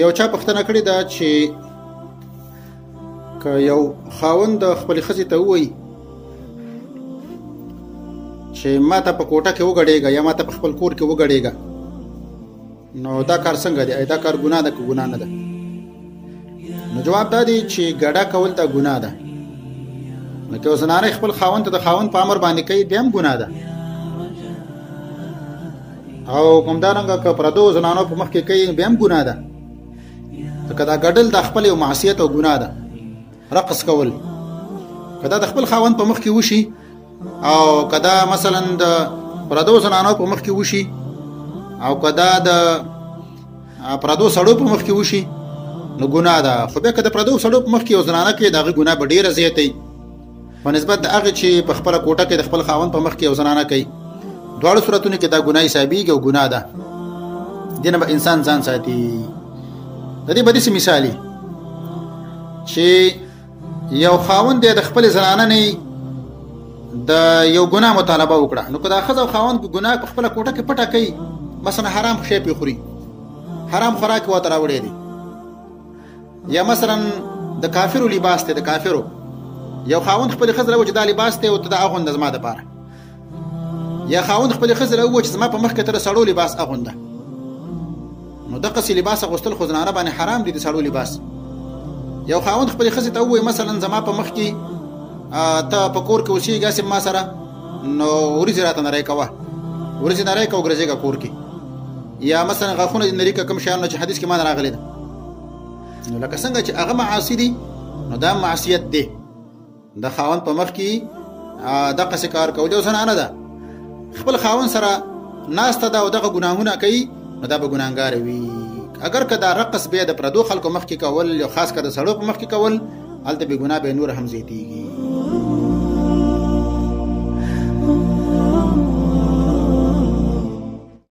یو چا پوښتنه کړې ده چې که یو خاوند خپلې ښځې ته ووایي چې ما ته په کوټه کې وګډېږه یا ما ته په خپل کور کې وګډېږه، نو دا کار څنګه دی؟ دا کار ګناه ده که ګناه نه ده؟ نو جواب دا دی چې ګډه کول دا ګناه ده. نو که زنانه خپل خاوند ته د خاوند په امر باندې کوي بیا هم ګناه ده، او همدارنګه که پردو زنانو په مخ کې کوي بیا هم ګناه ده. ځکه دا ګډل د خپل یو معصیت او ګناه ده. رقص کول که دا د خپل خاوند په مخ کې وشي، او که دا مثلا د پردو زنانو په مخ کې وشي، او که دا د پردو سړو په مخ کې وشي، نو ګناه ده. خو بیا که د پردو سړو په مخ کې یو زنانه کې د هغې ګناه به ډېره زیاته وي په نسبت د هغې چې په خپله کوټه کې د خپل خاوند په مخ کې یو زنانه کوي. دواړو صورتونو کې دا ګناه حسابېږي او ګناه ده. دې نه به انسان ځان ساتي. د دې به داسې مثال چې یو خاوند دی د خپلې زنانه نه د یو ګناه مطالبه وکړه، نو که دا ښځه او خاوند ګناه په خپله کوټه کې پټه کوي، مثلا حرام شی پرې خوري، حرام خوراک یې ورته راوړی دی، یا مثلا د کافرو لباس دی، د کافرو یو خاوند خپلې ښځې له وویل چې دا لباس دی او ته دا اغونده زما دپاره، یا خاوند خپلې ښځې له وویل چې زما په مخ کې ته د سړو لباس اغونده، نو دقسې لباس اغوستل خو زنانه باندې حرام دی، د سړو لباس. یو خاوند خپلې ښځې ته ووایي مثلا زما په مخ کې ته په کور کې اوسېږې هسې ما سره، نو وریځې راته نری کوه، وریځې نری کوه ګرځېږه کور کې، یا مثلا غاښونه دې نري که کوم شیانو چې حدیث کې ما نه راغلې ده. نو لکه څنګه چې هغه معاصي دي، نو دا معصیت دی د خاوند په مخ کې دقسې کار کول. یو زنانه ده خپل خاوند سره ناسته ده او دغه ګناهونه کوي، نو دا به ګناهګاره وي. اگر که دا رقص بیا د پردو خلکو مخ کې کول، یو خاص که د سړو په مخ کې کول، هلته بې ګناه به نور هم زیاتېږي.